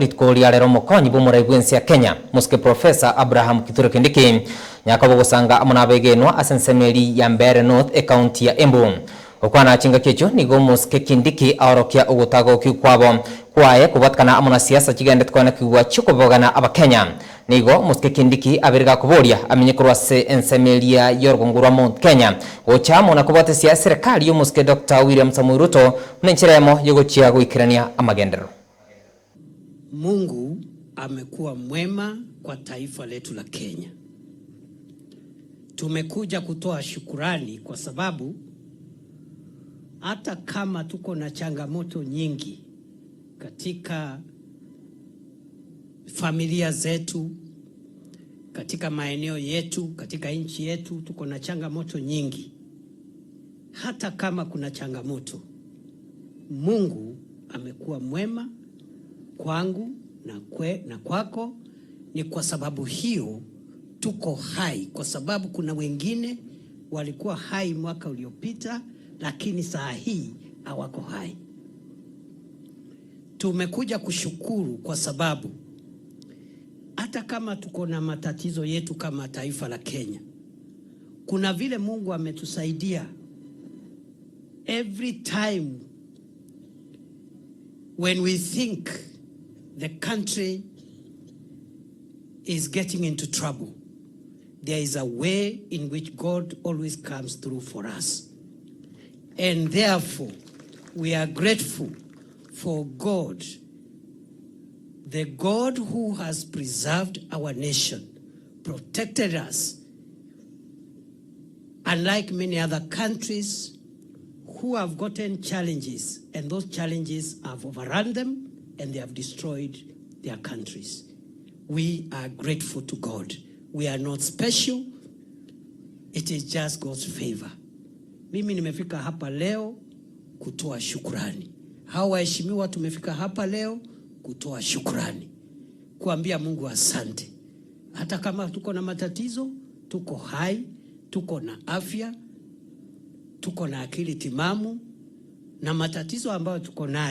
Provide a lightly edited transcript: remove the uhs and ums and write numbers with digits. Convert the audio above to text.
Rituko ria rero omokonyi bwa omorai bw'ense ya Kenya, Mosike Professor Abraham Kithure Kindiki, nyakoba ogosanga amo nabegenwa ase ensemo eri ya Mbeere North ecounty ya Embu. Gokwana chingaki echio nigo Omosike Kindiki aorokia ogotagokiwa kwabo kwaye kobwatekana amo na siasa chigenderete koenekigwa chiokobogana Abakenya. Nigo Omosike Kindiki abere gakoboria amenye korwa ase ensemo eria y'orogongo rwa Mount Kenya gocha amo na kobwatesia eserekari y'Omosike Doctor William Samoei Ruto buna enchera eyemo yogochia goikerania amagenderero. Mungu amekuwa mwema kwa taifa letu la Kenya. Tumekuja kutoa shukurani kwa sababu hata kama tuko na changamoto nyingi katika familia zetu, katika maeneo yetu, katika nchi yetu, tuko na changamoto nyingi. Hata kama kuna changamoto, Mungu amekuwa mwema kwangu na kwako. Ni kwa sababu hiyo tuko hai, kwa sababu kuna wengine walikuwa hai mwaka uliopita, lakini saa hii hawako hai. Tumekuja kushukuru kwa sababu hata kama tuko na matatizo yetu kama taifa la Kenya, kuna vile Mungu ametusaidia. Every time when we think the country is getting into trouble, there is a way in which God always comes through for us. And therefore, we are grateful for God, the God who has preserved our nation, protected us, unlike many other countries who have gotten challenges, and those challenges have overrun them and they have destroyed their countries. We are grateful to God. We are not special. It is just God's favor. Mimi nimefika hapa leo kutoa shukrani. Hawa waheshimiwa tumefika hapa leo kutoa shukrani, kuambia Mungu asante. Hata kama tuko na matatizo, tuko hai, tuko na afya, tuko na akili timamu, na matatizo ambayo tuko nayo